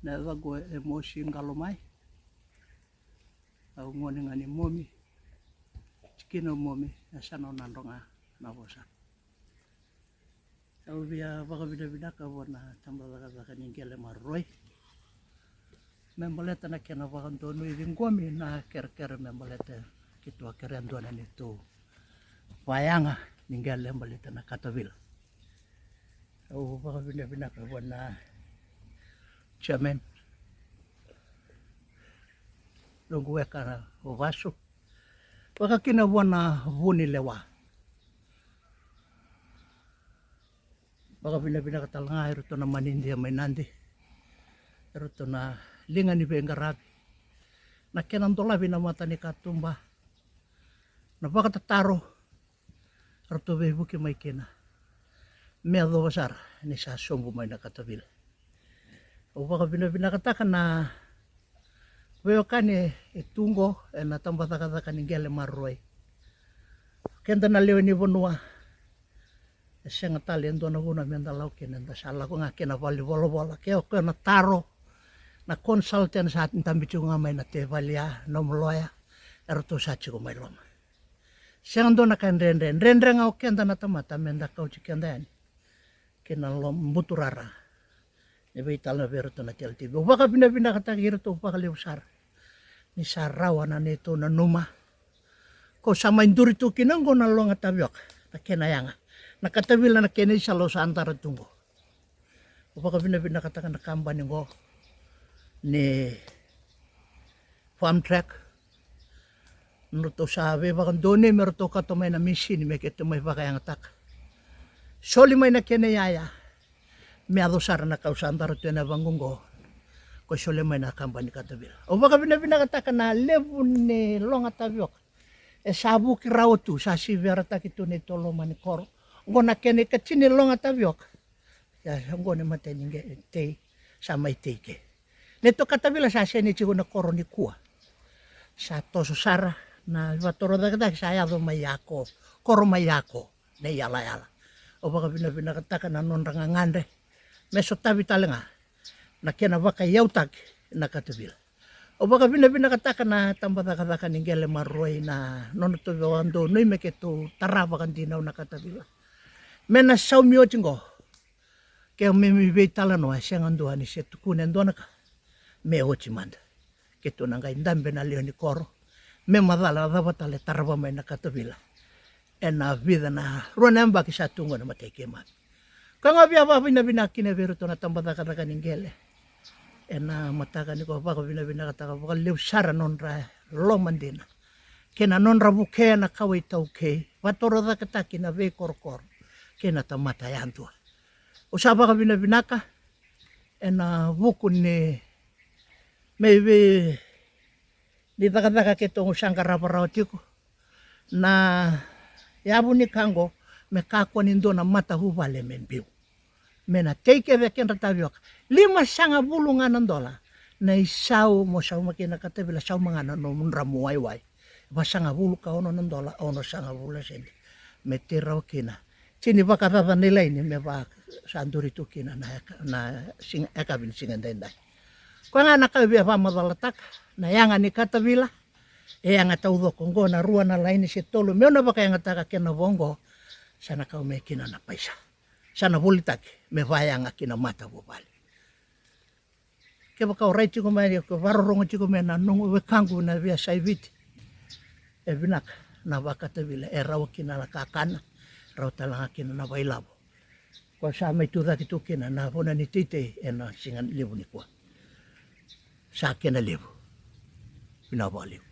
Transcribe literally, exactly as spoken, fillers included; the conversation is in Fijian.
Na yacaqu e Mosi Qalomai. Au gone ga ni Momi. Tikina o Momi, e sa na o Nadroga na vosa. Au via vakavinavinaka vua na tabacakacaka ni qele maroroi me baleta na kena vakadonui ciqomi na kerekere me baleta keitou a kerea dua na neitou vayaga ni qele baleta na katavila. Au vakavinavinaka vua na chairman, noqu weka o Vasu, vaka kina vua na vunilewa. Vakavinavinaka tale ga iratou na manidia mai Nadi, iratou na liga ni veiqaravi, na kena dolavi na matanikatuba, na vakatataro, ratou veivuke mai kina me yacova sara ni sa sobu mai na katavila. Au vakavinavinakataka na veiwekani e tu qo ena tabacakacaka ni qele maroroi. Keda na lewe ni vanua, e sega tale e dua na vanua meda lako kina, eda sa lako ga kina valenivolavola, ke o koya na taro, na consultant sa dabe tiko ga mai na teveli ya, nomu loya, eratou sa tiko mai loma. Sega dua na ka e dredre, dredre ga o keda na tamata meda kauti keda yani kina loma buturara. Ni veitalanoa vei iratou na T L T V. Au vakavinavinakataki iratou vakalevu sara ni sa rawa na neitou nanuma. Ko sa mai duri tu kina oqo na loga tavioka, na kena yaga, na katavila na kena isala au sa dara tu oqo. Au vakavinavinakataka na kabani oqo ni Farm Track. Nodratou sa veivakadonui me ratou kauta mai na misini me keitou mai vakayagataka. Soli mai na kena iyaya me yaco sara na ka au sa dara tu ena vaqo oqo. Ko soli mai na kabani katavila. Au vakavinavinakataka na levu ni loga tavioka e sa vuki rawa tu, sa siverataki tu neitou loma ni koro. Oqo na kena ikatini loga tavioka. Ia, oqo na imatai ni qele tei, sa mai tei ke. Neitou katavila sa sega ni tiko na koro nikua. Sa toso sara na vakatorocaketaki, sa yaco mai Yako, koro mai Yako, na iyalayala. Au vakavinavinakataka na nodra gagadre me sotavi tale ga na kena vakaiyautaki na katavila. Au vakavinavinakataka na tabacakacaka ni qele maroroi na nodratou veivakadonui me keitou tara vakadinau na katavila me na saumi oti oqo. Ke me mai veitalanoa, e sega dua ni se tukuna e dua na ka, me oti mada. Keitou na qai dabe na lewe ni koro me macala cava tale e tarava mai na katavila ena vica na rua na yabaki sa tu oqo na matai keimami. Ka ga via vakavinavinaka kina vei iratou na tabacakacaka ni qele ena mataka nikua. Vakavinavinakataka vakalevu sara nodra loma dina kei na nodra vukea na kawa iTaukei, vakatorocaketaki na veikorokoro kei na tamata yadua. Au sa vakavinavinaka ena vuku ni, me vei ni cakacaka keitou sa qarava rawa tiko. Na yavu ni ka oqo me kakua ni dua na matavuvale me biu, me na tei kece kedra tavioka. Limasagavulu ga na dola na isau mo sauma kina katavila, sauma ga na nomu dramu waiwai. Vasagavulu ka ono na dola, onosagavulu na sede, me tei rawa kina. Tini vakacaca na laini me va sa duri tu kina na eka, na siga, eka vini siga daidai. Koya ga na ka via vakamacalataka na yaga ni katavila. E yaga taucoko oqo na rua na laini se tolu, meu na vakayagataka kena vo oqo. Sa na kau mai kina na paisa, sa na volitaki me vayaga kina matavuvale. Kevaka o rai tiko mai, ko vakarorogo tiko mai na noqu wekaqu na veiyasai Viti, e vinaka na vakatavila, e rawa kina na kakana, rawa tale ga kina na vailavo. Ko sa mai tucake tu kina na vuna ni teitei ena siga levu nikua. Sa kena levu. Vinaka vakalevu.